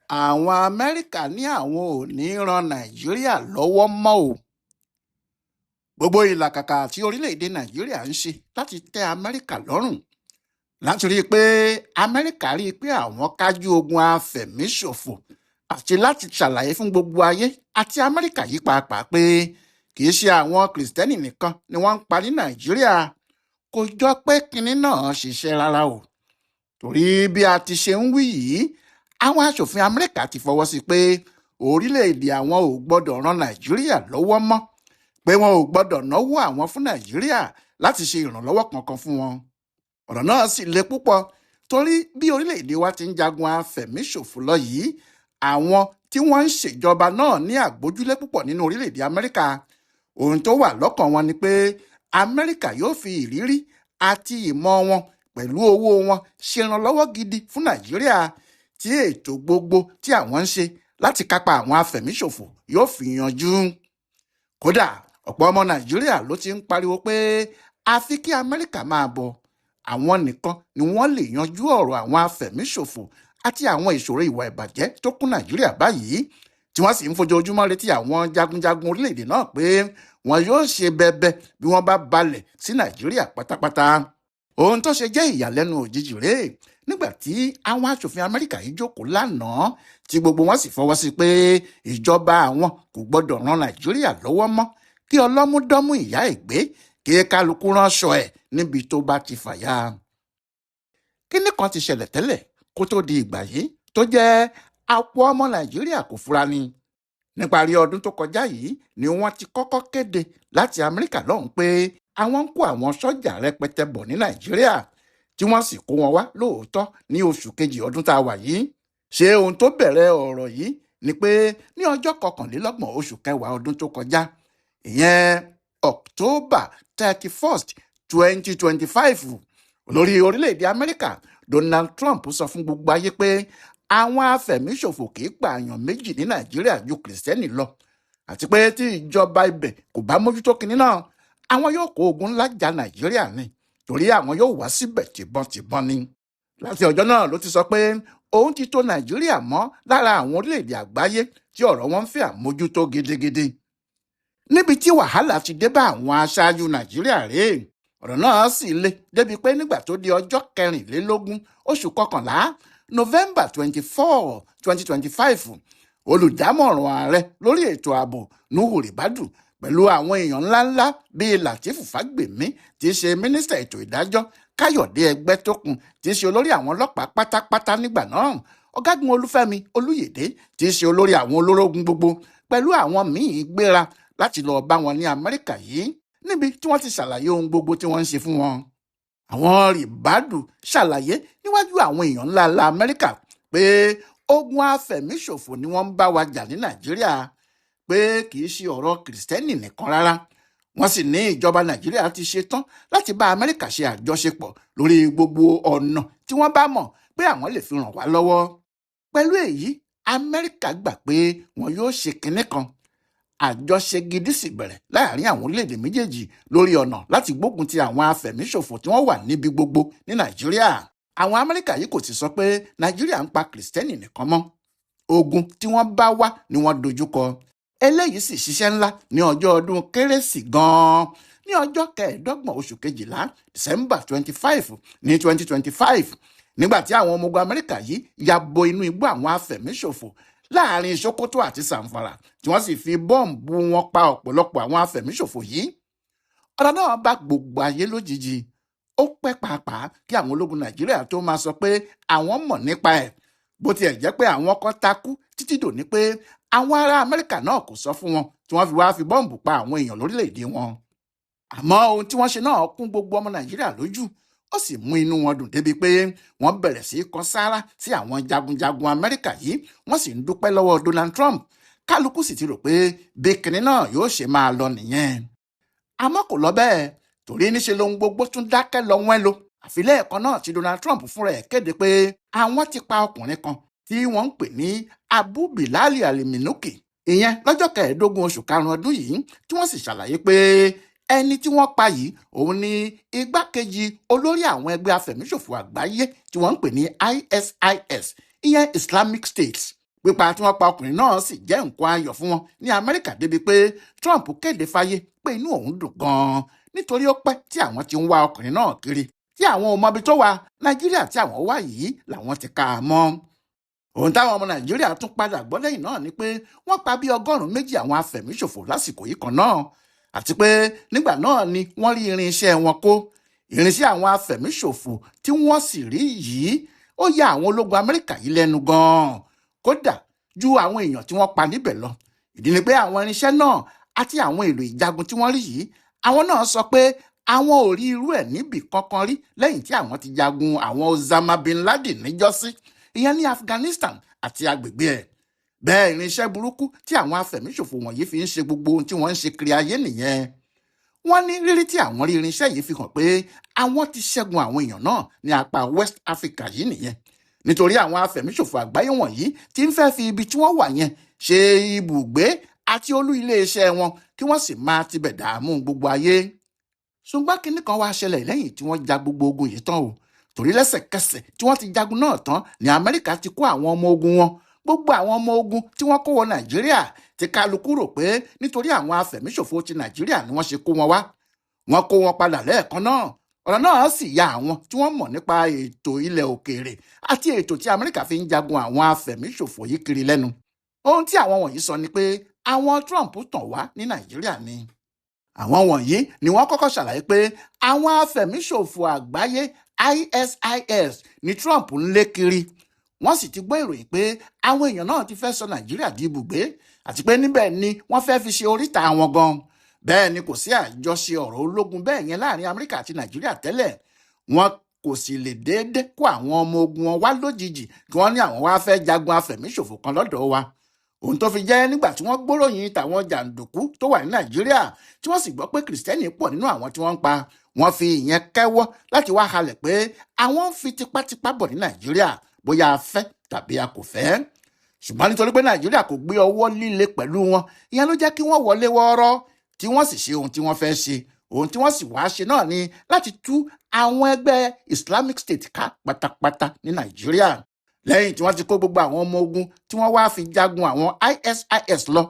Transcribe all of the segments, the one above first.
Àwọn Amẹ́ríkà ní àwọn ò ní í ran Nàìjíríà lọ́wọ́ mọ́ o. Gbogbo ìlàkàkà tí orílẹ̀-èdè Nàìjíríà ń ṣe láti tẹ́ Amẹ́ríkà lọ́rùn, láti rí i pé Amẹ́ríkà rí i pé àwọn kájú ogun afẹ̀míṣòfò àti láti ṣàlàyé fún gbogbo ayé àti Amẹ́ríkà yìí pàápàá pé kì í ṣe àwọn Kìrìsìtẹ́nì nìkan ni wọ́n ń pa ní Nàìjíríà, kò jọ pé kinní náà ṣiṣẹ́ rárá o. Torí bí a ti ṣe ń wí yìí, àwọn aṣòfin Amẹ́ríkà ti fọwọ́ sí pé orílẹ̀-èdè àwọn ò gbọ́dọ̀ ran Nàìjíríà lọ́wọ́ mọ́, pé wọn ò gbọ́dọ̀ náwó àwọn fún Nàìjíríà láti ṣe ìrànlọ́wọ́ kankan fún wọn. Ọ̀rọ̀ náà sì le púpọ̀ torí bí orílẹ̀-èdè wa ti ń jagun afẹ̀míṣòfò lọ yìí, àwọn tí wọ́n ń ṣèjọba náà ní àgbójúlé púpọ̀ nínú orílẹ̀-èdè Amẹ́ríkà. Ohun tó wà lọ́kàn wọn ni pé Amẹ́ríkà yóò fi ìrírí àti ìmọ̀ wọn pẹ̀lú owó wọn ṣèrànlọ́wọ́ gidi fún Nàìjíríà tí ètò gbogbo tí àwọn ń ṣe láti kápá àwọn afẹ̀míṣòfò yóò fi yanjú. Kódà ọ̀pọ̀ ọmọ Nàìjíríà ló ti ń pariwo pé àfi kí Amẹ́ríkà máa bọ̀, àwọn nìkan ni wọ́n lè yanjú ọ̀rọ̀ àwọn afẹ̀míṣòfò àti àwọn ìṣòro ìwà ìbàjẹ́ tó kún Nàìjíríà báyìí, tí wọ́n sì ń fojoojúmọ́ retí àwọn jagunjagun orílẹ̀-èdè náà pé wọn yóò ṣe bẹbẹ bí wọ́n bá balẹ̀ sí Nàìjíríà pátápátá. Ohun tó ṣe jẹ́ ìyàlẹ́nu òjijì rèé nígbà tí àwọn aṣòfin Amẹ́ríkà yìí jókòó lánàá tí gbogbo wọn sì fọwọ́ sí pé ìjọba àwọn kò gbọ́dọ̀ ran Nàìjíríà lọ́wọ́ mọ́, kí ọlọ́múdọ́mú ìyá ìgbé kí kálukú ránṣọ ẹ̀ níbi tó bá ti fàya. Kíní kan ti ṣẹlẹ̀ tẹ́lẹ̀ kó tó di ìgbà yìí tó jẹ́ àpò ọmọ Nàìjíríà kò fura ni. Níparí ọdún tó kọjá yìí ni wọ́n ti kọ́kọ́ kéde láti Amẹ́ríkà lọ́hùn pé àwọn ń kó àwọn sọ́jà rẹpẹtẹ bọ̀ ní Nàìjíríà, tí wọ́n sì kó wọn wá lóòótọ́ ní oṣù kejì ọdún tá a wà yìí. Ṣé ohun tó bẹ̀rẹ̀ ọ̀rọ̀ yìí ni pé ní ọjọ́ 21 oṣù kẹwàá ọdún tó kọjá, ìyẹn October 31st 2025, olórí orílẹ̀-èdè Amẹ́ríkà Donald Trump sọ fún gbogbo ayé pé àwọn afẹ̀míṣòfò kì í pààyàn méjì ní Nàìjíríà ju Kìrìsìtẹ́nì lọ, àti pé tí ìjọba ibẹ̀ kò bá mójútó kinní náà, àwọn yóò kó ogun ńlá ja Nàìjíríà ni, torí àwọn yóò wá síbẹ̀ tìbọntìbọn ni. Láti ọjọ́ náà ló ti sọ pé òun ti tò Nàìjíríà mọ́ lára àwọn orílẹ̀-èdè àgbáyé tí ọ̀rọ̀ wọn ń fẹ́ àmójútó gidigidi. Níbi tí wàhálà ti dé bá àwọn aṣáájú Nàìjíríà rèé, ọ̀rọ̀ náà sì le débi pé nígbà tó di ọjọ́ 24 oṣù kọkànlá November 24 2025, olùdámọ̀ràn ààrẹ lórí ètò ààbò Nuhu Ribadu pẹ̀lú àwọn èèyàn ńláńlá bíi Lateef Fagbemi tí í ṣe mínísítà ètò ìdájọ́, Káyọ̀dé Ẹgbẹ́tókun tí í ṣe olórí àwọn ọlọ́pàá pátápátá nígbà náà, Ọ̀gágun Olúfẹ́mi Olúyèdé tí í ṣe olórí àwọn olórógun gbogbo pẹ̀lú àwọn míì gbéra láti lọ bá wọn ní Amẹ́ríkà yìí, níbi tí wọ́n ti ṣàlàyé ohun gbogbo tí wọ́n ń ṣe fún wọn. Àwọn Ribadu ṣàlàyé níwájú àwọn èèyàn ńlá ńlá Amẹ́ríkà pé ogun afẹ̀míṣòfò ni wọ́n ń bá wa jà ní Nàìjíríà, pé kì í ṣe ọ̀rọ̀ Kìrìsìtẹ́nì nìkan rárá. Wọ́n sì ní ìjọba Nàìjíríà ti ṣe tán láti bá Amẹ́ríkà ṣe àjọṣepọ̀ lórí gbogbo ọ̀nà tí wọ́n bá mọ̀ pé àwọn lè fi ràn wá lọ́wọ́. Pẹ̀lú èyí, Amẹ́ríkà gbà pé wọn yóò ṣe kinní kan. Àjọṣe gidi sì bẹ̀rẹ̀ láàrin àwọn orílẹ̀-èdè méjèèjì lórí ọ̀nà láti gbógun ti àwọn afẹ̀míṣòfò tí wọ́n wà níbi gbogbo ní Nàìjíríà. Àwọn Amẹ́ríkà yìí kò sì sọ pé Nàìjíríà ń pa Kìrìsìtẹ́nì nìkan mọ́. Ogun tí wọ́n bá wá ni wọ́n dojúkọ. Eléyìí sì ṣiṣẹ́ ńlá ní ọjọ́ ọdún Kérésì gan-an ní ọjọ́ 25 oṣù kejìlá December 25 ní 2025, nígbà tí àwọn ọmọ ogun Amẹ́ríkà yìí ya bo inú igbó àwọn afẹ̀míṣòfò láàrin Sokoto àti Zamfara, tí wọ́n sì fi bọ́ǹbù wọn pa ọ̀pọ̀lọpọ̀ àwọn afẹ̀míṣòfò yìí. Ọ̀rọ̀ náà bá gbogbo ayé lójijì. Ó pẹ́ pàápàá kí àwọn ológun Nàìjíríà tó máa sọ pé àwọn mọ̀ nípa ẹ̀, bó tiẹ̀ jẹ́ pé àwọn kan takú títí dòní pé àwọn ará Amẹ́ríkà náà kò sọ fún wọn tí wọ́n fi wá fi bọ́ǹbù pa àwọn èèyàn lórílẹ̀‐èdè wọn. Àmọ́ ohun tí wọ́n ṣe náà kún gbogbo ọmọ Nàìjíríà lójú, ó sì mú inú wọn dùn débi pé wọ́n bẹ̀rẹ̀ sí í kan sáárá sí àwọn jagunjagun Amẹ́ríkà yìí, wọ́n sì ń dúpẹ́ lọ́wọ́ Donald Trump. Kálukú sì ti rò pé bí kinní náà yóò ṣe máa lọ nìyẹn. Àmọ́ kò lọ bẹ́ẹ̀, torí níṣe lohun gbogbo tún dákẹ́ lọ wọ́n lo. Àfi lẹ́ẹ̀kan náà tí Donald Trump fúnra ẹ̀ kéde pé àwọn ti pa ọkùnrin kan tí wọ́n ń pè ní Abu Bilal Al-Minuki, ìyẹn lọ́jọ́ 15 oṣù karùn-ún ọdún yìí, tí wọ́n sì ṣàlàyé pé ẹni tí wọ́n pa yìí òun ni igbákejì olórí àwọn ẹgbẹ́ afẹ̀míṣòfò àgbáyé tí wọ́n ń pè ní ISIS, ìyẹn Islamic State. Pípa tí wọ́n pa ọkùnrin náà sì jẹ́ nǹkan ayọ̀ fún wọn ní Amẹ́ríkà, débi pé Trump kéde fáyé pé inú òun dùn gan-an, nítorí ó pẹ́ tí àwọn ti ń wá ọkùnrin náà kiri tí àwọn ò mọbi tó wà. Nàìjíríà tí àwọn wà yìí làwọn ti ká a mọ́. Ohun táwọn ọmọ Nàìjíríà tún padà gbọ́ lẹ́yìn náà ni pé wọ́n pa bí 200 àwọn afẹ̀míṣòfò lásìkò yìí kan náà, àti pé nígbà náà ni wọ́n rí irinṣẹ́ wọn kó. Irinṣẹ́ àwọn afẹ̀míṣòfò tí wọ́n sì rí yìí, ó ya àwọn ológun Amẹ́ríkà yìí lẹ́nu gan-an, kódà ju àwọn èèyàn tí wọ́n pa níbẹ̀ lọ. Ìdí ni pé àwọn irinṣẹ́ náà àti àwọn èlò ìjagun tí wọ́n rí yìí, àwọn náà sọ pé àwọn ò rí irú ẹ̀ níbì kankan rí lẹ́yìn tí àwọn ti jagun àwọn Osama bin Laden níjọ́sí, ìyẹn ní Afghanistan àti agbègbè ẹ̀. Bẹ́ẹ̀ irinṣẹ́ burúkú tí àwọn afẹ̀míṣòfò wọ̀nyí fi ń ṣe gbogbo ohun tí wọ́n ń ṣe kiri ayé nìyẹn. Wọ́n ní rírí tí àwọn rí irinṣẹ́ yìí fi hàn pé àwọn ti ṣẹ́gun àwọn èèyàn náà ní apá West Africa yìí nìyẹn, nítorí àwọn afẹ̀míṣòfò àgbáyé wọ̀nyí ti ń fẹ́ fi ibi tí wọ́n wà yẹn ṣe ibùgbé àti olú iléeṣẹ́ wọn, kí wọ́n sì máa tibẹ̀ dààmú gbogbo ayé. Ṣùgbọ́n kinní kan wá ṣẹlẹ̀ lẹ́yìn tí wọ́n ja gbogbo ogun yìí tán o, torí lẹ́sẹ̀kẹsẹ̀ tí wọ́n ti jagun náà tán ní Amẹ́ríkà ti kó àwọn ọmọ ogun wọn. Gbogbo àwọn ọmọ ogun tí wọ́n kó wọ Nàìjíríà, tí kálukú rò pé nítorí àwọn afẹ̀míṣòfò ti Nàìjíríà ni wọ́n ṣe kó wọn wá, wọ́n kó wọn padà lẹ́ẹ̀kan náà. Ọ̀rọ̀ náà sì ya àwọn tí wọ́n mọ̀ nípa ètò ilẹ̀ òkèèrè àti ètò tí Amẹ́ríkà fi ń jagun àwọn afẹ̀míṣòfò yìí kiri lẹ́nu. Ohun tí àwọn wọ̀nyí sọ ni pé àwọn Trump tàn wá ní Nàìjíríà ni. Àwọn wọ̀nyí ni wọ́n kọ́kọ́ ṣàlàyé pé àwọn afẹ̀míṣòfò àgbáyé ISIS ni Trump ń lé kiri. Wọ́n sì ti gbọ́ ìròyìn pé àwọn èèyàn náà ti fẹ́ sọ Nàìjíríà di ibùgbé, àti pé níbẹ̀ ni wọ́n fẹ́ fi ṣe oríta wọn gan. Bẹ́ẹ̀ ni kò sí àjọṣe ọ̀rọ̀ ológun bẹ́ẹ̀ yẹn láàrin Amẹ́ríkà àti Nàìjíríà tẹ́lẹ̀. Wọn kò sì lè déédé kó àwọn ọmọ ogun wọn wá lójijì kí wọ́n ní àwọn wá fẹ́ jagun afẹ̀míṣòfò kan lọ́dọ̀ wa. Ohun tó fi jẹ́ nígbà tí wọ́n gbóròyìn tàwọn jàǹdùkú tó wà ní Nàìjíríà, tí wọ́n sì gbọ́ pé Kìrìsìtẹ́nì pọ̀ nínú àwọn tí wọ́n ń pa, wọ́n fi ìyẹn kẹ́wọ́ láti wá halẹ̀ pé àwọn ń fi tipátipá bọ̀ ní Nàìjíríà, bóyá a fẹ́ tàbí a kò fẹ́. Ṣùgbọ́n nítorí pé Nàìjíríà kò gbé ọwọ́ líle pẹ̀lú wọn, ìyẹn ló jẹ́ kí wọ́n wọlé wọ́ọ́rọ́, tí wọ́n sì ṣe ohun tí wọ́n fẹ́ ṣe. Ohun tí wọ́n sì wá ṣe náà ni láti tú àwọn ẹgbẹ́ Islamic State ká pátápátá ní Nàìjíríà. Lẹ́yìn tí wọ́n ti kó gbogbo àwọn ọmọ ogun tí wọ́n wá fi jagun àwọn ISIS lọ,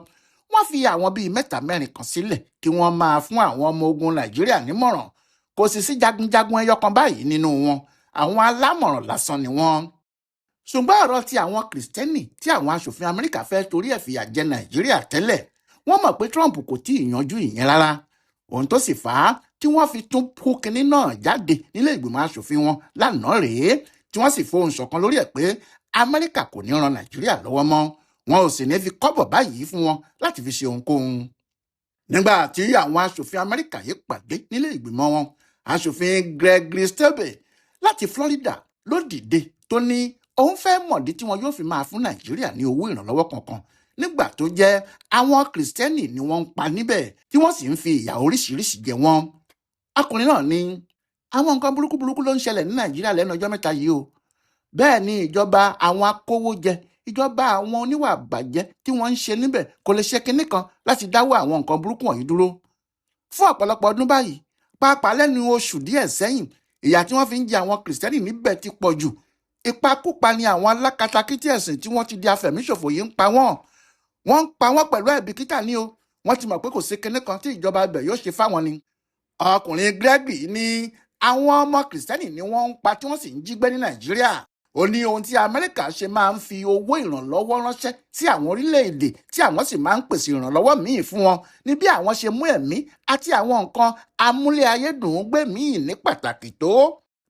wọ́n fi àwọn bíi mẹ́ta mẹ́rin kan sílẹ̀ kí wọ́n máa fún àwọn ọmọ ogun Nàìjíríà nímọ̀ràn. Kò sì sí jagunjagun ẹyọ kan báyìí nínú wọn, àwọn alámọ̀ràn lásán ni wọ́n. Ṣùgbọ́n ọ̀rọ̀ ti àwọn Kìrìsìtẹ́nì tí àwọn aṣòfin Amẹ́ríkà fẹ́ torí ẹ̀ fìyà jẹ Nàìjíríà tẹ́lẹ̀, wọ́n mọ̀ pé Trump kò tí ì yanjú ìyẹn rárá. Ohun tó sì fà á tí wọ́n fi tún kó kinní náà jáde nílé ìgbìmọ̀ aṣòfin wọn lánàá rèé, tí wọ́n sì fohùn ṣọ̀kan lórí ẹ̀ pé Amẹ́ríkà kò ní ran Nàìjíríà lọ́wọ́ mọ́, wọn ò sì ní fi kọ́bọ̀ báyìí fún wọn láti fi ṣe ohunkóhun. Nígbà tí àwọn aṣòfin Amẹ́ríkà yìí pàdé nílé ìgbìmọ̀ wọn, aṣòfin Gregory Steube láti Florida ló dìde tó ní òun fẹ́ mọ̀dí tí wọn yóò fi máa fún Nàìjíríà ní owó ìrànlọ́wọ́ kankan nígbà tó jẹ́ àwọn Kìrìsìtẹ́nì ni wọ́n ń pa níbẹ̀, tí wọ́n sì ń fi ìyà oríṣiríṣi jẹ wọ́n. Ọkùnrin náà ní àwọn nǹkan burúkú burúkú ló ń ṣẹlẹ̀ ní Nàìjíríà lẹ́nu ọjọ́ mẹ́ta yìí o. Bẹ́ẹ̀ ni ìjọba àwọn akówójẹ, ìjọba àwọn oníwà bàjẹ́ tí wọ́n ń ṣe níbẹ̀ kò lè ṣe kinní kan láti dáwọ́ àwọn nǹkan burúkú wọ̀nyí dúró. Fún ọ̀pọ̀lọpọ̀ ọdún báyìí, pàápàá lẹ́nu oṣù díẹ̀ sẹ́yìn, ìyà tí wọ́n fi ń jẹ àwọn Kìrìsìtẹ́nì níbẹ̀ ti pọ̀ jù. Ìpakúpa ni àwọn alákatakítí ẹ̀sìn tí wọ́n ti di afẹ̀míṣòfò yìí ń pa wọ́n. Wọ́n ń pa wọ́n pẹ̀lú àìbìkítà ní o. Wọ́n ti mọ̀ pé kò sí kinní kan tí ìjọba ibẹ̀ yóò ṣe fáwọn ni. Ọkùnrin Gregory ní àwọn ọmọ Kìrìsìtẹ́nì ni wọ́n ń pa tí wọ́n sì ń jí gbé ní Nàìjíríà. Ó ní ohun tí Amẹ́ríkà ṣe máa ń fi owó ìrànlọ́wọ́ ránṣẹ́ sí àwọn orílẹ̀-èdè, tí àwọn sì máa ń pèsè ìrànlọ́wọ́ míì fún wọn, ní bí àwọn ṣe mú ẹ̀mí àti àwọn nǹkan amúlé-ayédùn gbé míì ní pàtàkì tó,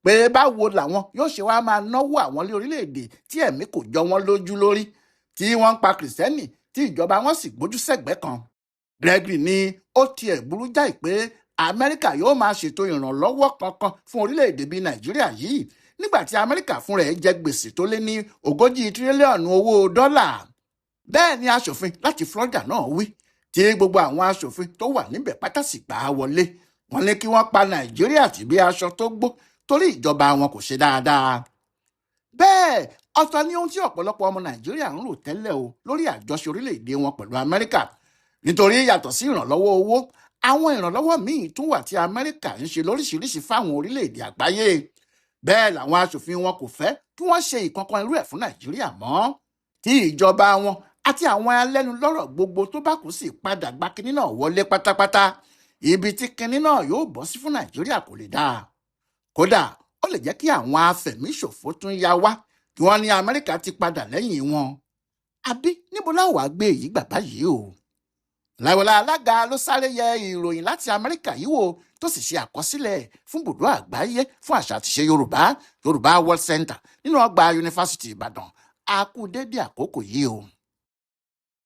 pé báwo làwọn yóò ṣe wá máa náwó àwọn lé orílẹ̀-èdè tí ẹ̀mí kò jọ wọ́n lójú lórí, tí wọ́n ń pa Kìrìsìtẹ́nì tí ìjọba wọn sì gbójú sẹ́gbẹ̀ẹ́ kan. Gregory ní ó tiẹ̀ burú jáì pé Amẹ́ríkà yóò máa ṣètò ìrànlọ́wọ́ kankan fún orílẹ̀-èdè bíi Nàìjíríà yìí nígbà tí Amẹ́ríkà fúnra ẹ̀ jẹ gbèsè tó lé ní 40 tírílíọ̀nù owó dọ́là. Bẹ́ẹ̀ ni aṣòfin láti Florida náà wí, tí gbogbo àwọn aṣòfin tó wà níbẹ̀ pátá sì gbà á wọlé. Wọ́n ní kí wọ́n pa Nàìjíríà tì bí aṣọ tó gbó torí ìjọba wọn kò ṣe dáadáa. Bẹ́ẹ̀ ọ̀tọ̀ ni ohun tí ọ̀pọ̀lọpọ̀ ọmọ Nàìjíríà ń rò tẹ́lẹ̀ o lórí àjọṣe orílẹ̀-èdè wọn pẹ̀lú Amẹ́ríkà, nítorí yàtọ̀ sí ìrànlọ́wọ́ owó, àwọn ìrànlọ́wọ́ míì tún wà tí Amẹ́ríkà ń ṣe lóríṣiríṣi fáwọn orílẹ̀-èdè àgbáyé. Bẹ́ẹ̀ làwọn aṣòfin wọn kò fẹ́ kí wọ́n ṣe ìkankan irú ẹ̀ fún Nàìjíríà mọ́. Tí ìjọba wọn àti àwọn alẹ́nulọ́rọ̀ gbogbo tó bá kù sì padà gba kinní náà wọlé pátápátá, ibi tí kinní náà yóò bọ́ sí fún Nàìjíríà kò lè dáa. Kódà ó lè jẹ́ kí àwọn afẹ̀míṣòfò tún ya wá, kí wọ́n ní Amẹ́ríkà ti padà lẹ́yìn wọn. Àbí níbo láwàá gbé èyí gbà báyìí o? Láìwọlá Alága ló sáré yẹ ìròyìn láti Amẹ́ríkà yìí wò, tó sì ṣe àkọsílẹ̀ fún bùdó àgbáyé fún àṣà àtìṣe Yorùbá, Yorùbá World Center, nínú ọgbà Yunifásitì Ìbàdàn. A kú dédé àkókò yìí o.